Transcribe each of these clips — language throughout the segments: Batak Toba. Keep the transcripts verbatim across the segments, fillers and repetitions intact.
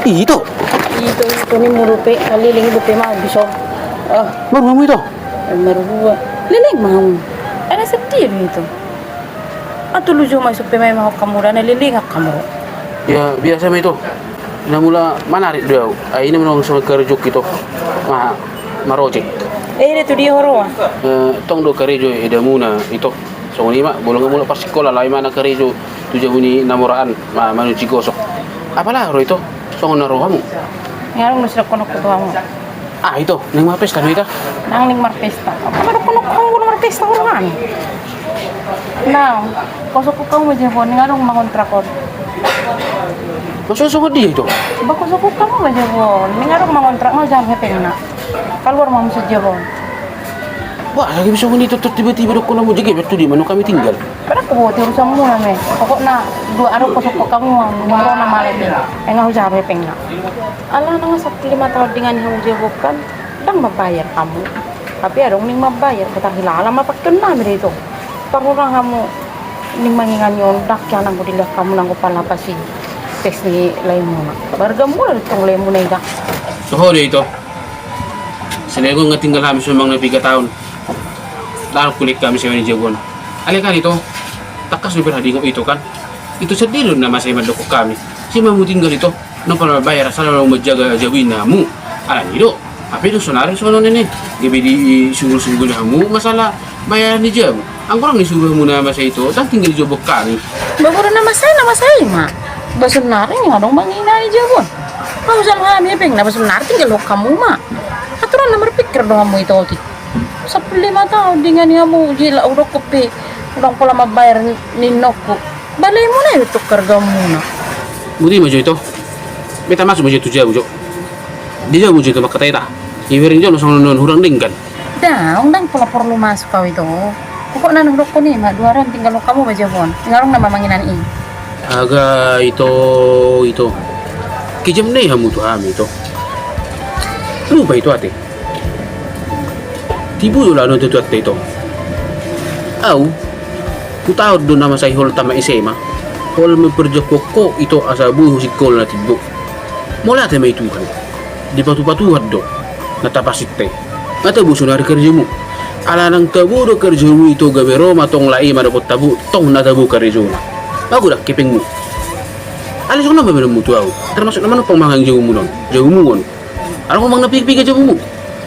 Ito. Ito, ito ni mulu pe, leleng dope ma bisa. Ah, marhua hamu ito? Marhua. Leleng ma hamu. Ada sedih do ito. Antong luju ma isupe ma hamu da na leleng hamu. Ya, biasa ma ito. Na mula manarik do au. Ai na mula songon karejo ito. Ma, marojek. Eh, ida tu dia ho ro? Eh, tong do karejo edamuna ito. Songon i ma, molo nga mula parsikola, laho imana karejo tu jabu ni na mora an, ma, manuji gosok. Apala ro ito, songon na ro hamu? Nga adong na sidokhononku tu hamu. Ah, ito, naeng marpesta do hita? Naeng naeng marpesta. Apa dokhononku hamu molo marpesta, ro hamu? Naeng, husohot hamu ma jabu on, nga adong mangontrak on. Maksudna songon dia ito? Ba husohot hamu ma jabu on, nga adong mangontrak, nga hujalo hepengna. Kaluar ma hamu sian jabu on. Wah, lagi bisa ngoni tutur tiba-tiba dokhononmu, jadi berarti di mana kami tinggal? Pada huboto urusanmuna ma i. Pokokna dua adong husohot hamu, molo na male pe. Nga hujalo hepengna. Ala nang sampulu lima taon dengani hamu jabu on kan, ndang mambayar hamu. Tapi adong naeng mambayar, tarhilala ma pangkeon nami do ito. Parhurang hamu naeng mangingani on, ndang hea nanggo dilehon hamu nanggo pala pasti tes ni laemuna. Barga mula do tong laemuna i da. Toho do ito. Selain on nga tinggal hami so manang na piga taon. Ndang hulean hami sewa ni jabu on. Alai kan ito, tangkas do berhadingot ito kan. Ito sandiri do na masa i mandokhon hami. Sai ma hamu tinggal ito. Ndang pola mambayar, asal ma manjaga jabu i ninna hamu. Alani do. Hape dung sonari songon on i. Gabe disunggul-sunggul hamu masalah bayaran ni jabu. Anggo ndang disuru hamu na masa ito, ndang tinggal di jabu on hami. Ba molo na masa i, na masa i ma. Ba sonari nga adong manginani jabu on. Nga hujalo hami hepengna, ba sonari tinggalhon hamu ma. Aturan na marpikir do hamu ito oti. Sampulu lima taon dengani hamu, jala hudokhon pe ndang pola mambayar ninna ho. Ba laemuna i do tong argamuna. Boti ma jo ito. Beta masuk ma jo tu jabu jo. Di jabu jo ito mangkatai ta. Ibereng jo songon on hurang denggan. Ndang, ndang pola porlu masuk au ito. Pokokna na hudokhon i ma, dua ari on tinggalhon hamu ma jabu on. Nga adong na manginani i. Aga ito, ito. Kejam na i hamu tu hami ito. Lupa ito ate. Tibu do laho tu ate ito. Au. Hutaon do na masa i holan tamat S M A. Holan memperjuangkon ho ito asa boi ho sikola na timbo. Mauliate ma i Tuhan. Dipatupa Tuhan do na tapasinta i. Nga tabo sonari karejomu. Ala nang tabo do karejomu ito, gabe ro ma tong lae i mandapot tabo, tong na tabo karejona. Magodang hepengmu. Alai songon on ma baenonmu tu au. Termasuk na manumpang manang jabumu on. Jabumu on. Ala ngomong na piga-piga jabumu.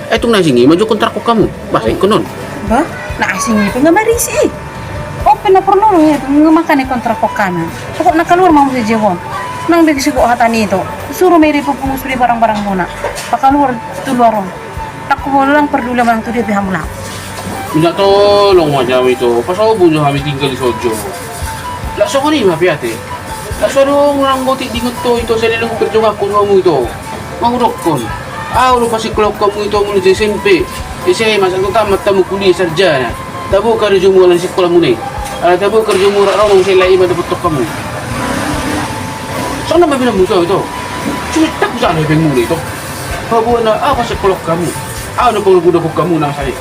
Eh, tung na asing i ma jo kontrakhon hamu. Masa ingkon on. Bah, na asing i pe nga marisi i. On pe na porlu do i, nga makana i kontrakhon hami. Pokokna kaluar ma hamu sian jabu on. Nang bege sigokhon hata ni ito. Suru ma i, dipungut sude barang-barangmuna. Pakaluar tu luar on. Ndang huboto, ndang parduli manang tu dia pe hamu laho. Minta tolong ma jo hami ito. Pasobun jo hami tinggal di son jo. Laos songon i ma pe ate. Laos adong nang otik diingot ho ito, saleleng perjuanganku tu hamu ito. Nga hudokhon. Au do pasingkolahon hamu ito mulai S M P, S M A, sampe tamat hamu kuliah sarjana. Tabo karejomu ala ni singkolamuna i. Ala tabo karejomu, ro ma muse lae i mandapothon hamu. Songon on ma baenonmu tu au ito. Sude ndang hujalo hepengmuna ito. Paboa na au pasingkolahon hamu. Au na parugudokhon hamu na masa i.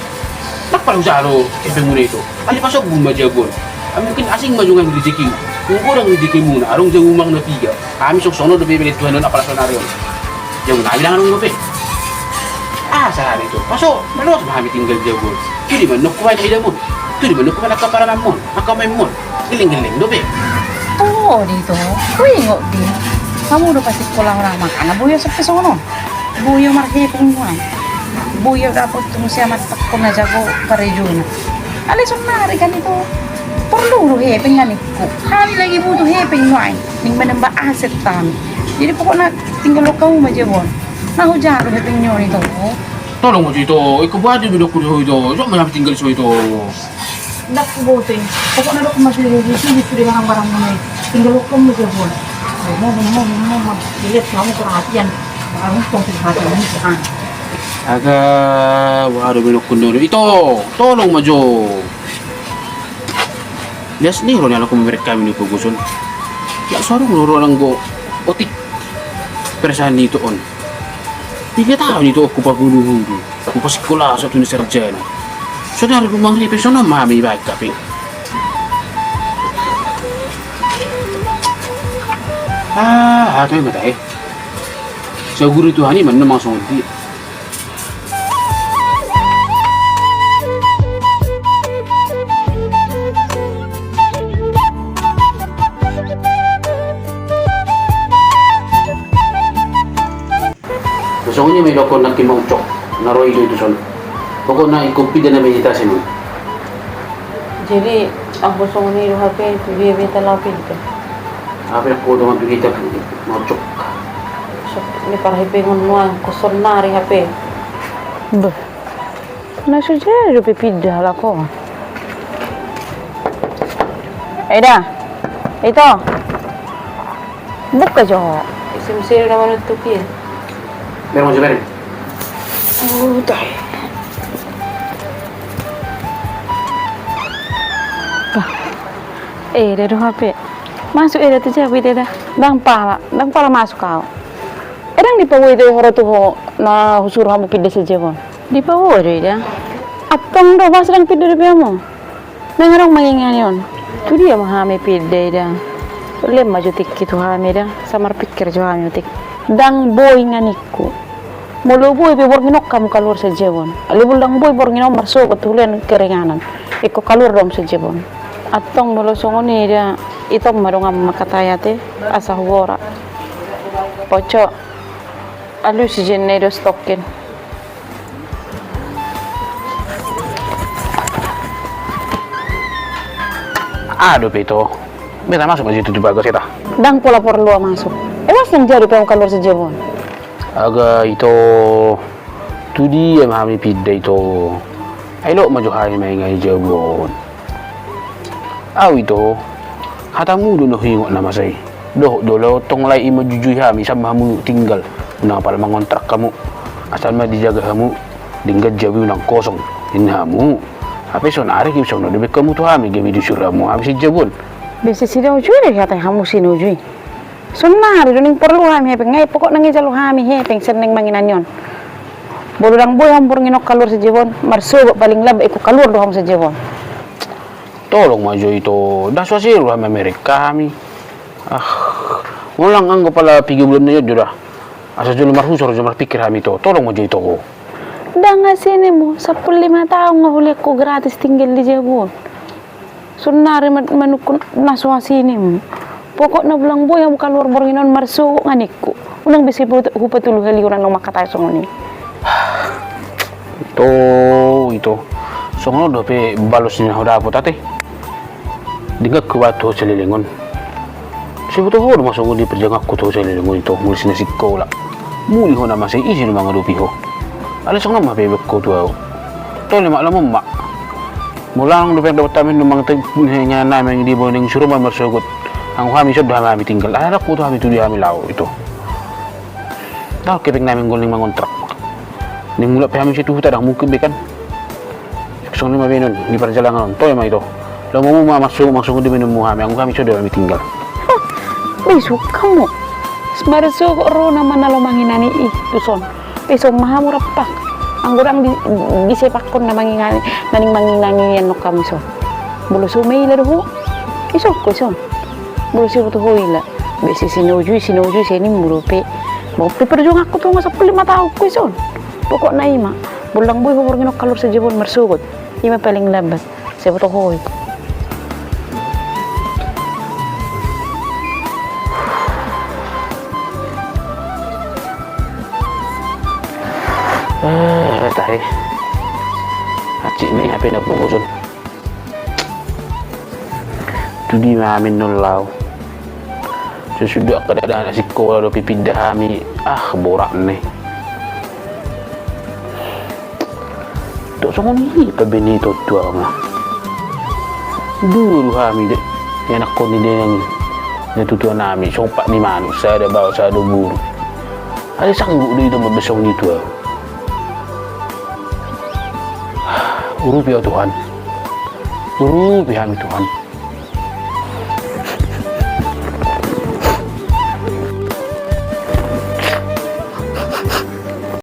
Ndang pola hujalo hepengmuna ito. Alai pasobun ma jabu on. Mungkin asing ma jo nang rejeki. Nunga godang rejekimuna, adong jabu manang na piga. Hami songon on dope, bere Tuhan on, apala sonari on. Jabu nami ndang adong dope. Asa hami ito. Paso, maloas ma hami tinggal di jabu on. Tu dia ma nongko baen idamu on. Tu dia ma nongko baen angka paramanmu on. Angka maenmu on. Geleng-geleng dope. Oh, di ito. Huingot di. Hamu do pasingkolahon au, makana boi au sampe songon on. Boi au marhepeng nuaeng. Boi au dapot tu muse amanta na jago karejona. Alai sonari kan ito porlu do hepeng ningku. Hami lagi butuh hepeng nuaeng. Naeng manamba aset hami. Jadi pokokna tinggalhon hamu ma jabu on. Na hujalo hepeng ni on ito. Tolong ma jo ito, ingkon boha do didokhon ho ito. Jok ma hami tinggal di son ito. Ndang huboto i. Pokokna dokhon ma sude, sude, sude barang-barangmuna i. Tinggalhon hamu ma jabu on. Mo, mo, mo, mo, mo. Dilihat hamu perhatian. Barang tong perhatian ni Tuhan. Aga, boha do baenonku on ito. Tolong ma jo. Lias ni ro ni ala humamereng hami ni pogoson. Laos adong do ro nanggo otik perasaan ni ito on. Piga taon ito hupaguru-guru. Hupasingkola sahat tu na sarjana. Sonari rumang ripe songon on ma hami baen hape. Ah, aha toe ma tahe. Saguru tu hami manang songon dia. Songon i ma i dohonon nangkin ma ucok na ro i do i tuson. Pokokna ingkon pinda nama i di tasi ma. Jadi anggo songon i do hape tu dia be ta laho pinda? Hape anggo do ma tu dia ta ma ucok. Ni parhepengon nuaeng kosonari hape. Beh. Na so jadi dope pinda halak on. Eda. Ito. Buka jo. Isi mesin udah menutup ya. Biar mau cobain. Oh, tahe. Bah. Eda do hape. Masuk eda tu jabu eda. Ndang pala, ndang pala masuk au. Ndang dipaboi do i ho ro tu ho na husuru hamu pinda sajabon. Dipaboi do eda. Antong do, bah, ndang pinda dope hamu. Ndang adong mangingani on. Tu dia ma hami pinda eda. Lem ma jo tingki tu hami eda. Sai marpikir jo hami tingki. Ndang boi nganingku. Molo boi pe borngin on hamu kaluar sajabon. Alai molo ndang boi borngin on marsogot tu hulean keringanan. Ingkon kaluar do hamu sajabon. Antong molo songon i eda. Ito ma dongan mangkatai ate. Asa huborat. Oco. Alusi jenne do stokin. Aha dope ito? Beta masuk ma jo ito tu bagas eda. Ndang pola porlu au masuk. Emang ndang jadi pe hamu kaluar sajabon. Aga ito, tu dia ma hami pinda ito? Ai lot ma jo hami maingani jabu on. Au ito, hatamu do na huingot na masa i. Dohot do laho tong lae i manjujui hami, sai ma hamu tinggal. Unang apala mangontrak hamu. Asal ma dijaga hamu, denggan jabu i unang kosong. Ninna hamu. Hape sonari gabe songon on do baen hamu tu hami, gabe diusur hamu hami sian jabu on. Be sai sinojui do hata hamu sinojui. Sonari do naeng porlu hami hepeng, nga i pokokna nga i jalo hami hepeng sian naeng mangingani on. Molo ndang boi hamu borngin on kaluar sajabon, marsogot paling lambat ingkon kaluar do hamu sajabon. Tolong ma jo ito, ndang so asi ro hami Amerika hami. Ah, molo ndang anggo pala piga bulan na i on jo da. Asa jolo marhusor jo marpikir hami ito, tolong ma jo ito ho. Ndang asi nimmu, sampulu lima taon nga hulehonku gratis tinggal di jabu on. Sonari ma-, manungkun na so asi nimmu. Pokokna molo ndang boi hamu kaluar borngin on marsogot nganingku. Unang be sai hupatuluhalion naung mangkatai songon i. Ito, ito. Songon on dope balos ni na hudapot ate. Dengganku bahen tu ho saleleng on. Sai huboto ho do ma songon dia perjuanganku tu ho saleleng on ito, mulai sian na sikola. Muli ho na masa i, ise do mangadopi ho. Alai songon on ma pe baen ho tu au. Tole ma, lomo ma. Molo ndang dope dapot hami na mangadopi, na mangido di bona ni suru ma marsogot. Anggo hami ison do hami, hami tinggal. Aha do huboto hami tu dia hami laho ito. Tahu kepeng nami nggo naeng mangontrak. Naeng mulak pe hami sian tu huta ndang mungkin be kan. Songon i ma baenon di parjalangan on, toe ma ito. Lomo hamu ma marsogot, songon dia baenonmu hami, anggo hami ison do hami tinggal. Hah, be suka hamu. Marsogot ro nama na lomo manginani i tuson. Be ison ma hamu rampak. Anggo ndang di, disepakkon na mangingani, na naeng manginani annon hamu ison. Molo so maila do ho. Ison ho ison. Molo sai huboto ho ila. Be sai sinojui, sinojui, sai nimmu dope. Ba on pe perjuanganku tu nga sampulu lima taon ho ison. Pokokna i ma. Molo ndang boi ho borngin on kaluar sajabon marsogot. I ma paling lambat. Sai huboto ho i. Eh, tahe. Hansit ma i hape na bungkuson. Tu dia ma hami annon laho. Sude angka dakdanak sikola dope pinda hami. Ah, borat ni. Tok songon i pe baen ni ito tu au ma. Dua do hami de. Ianakhon ni dongan i. Natuatua nami, sompat ni manuk, sada baoa, sada boru. Alai sanggup do ito mambaen songon i tu au. Urupi au Tuhan. Urupi hami Tuhan.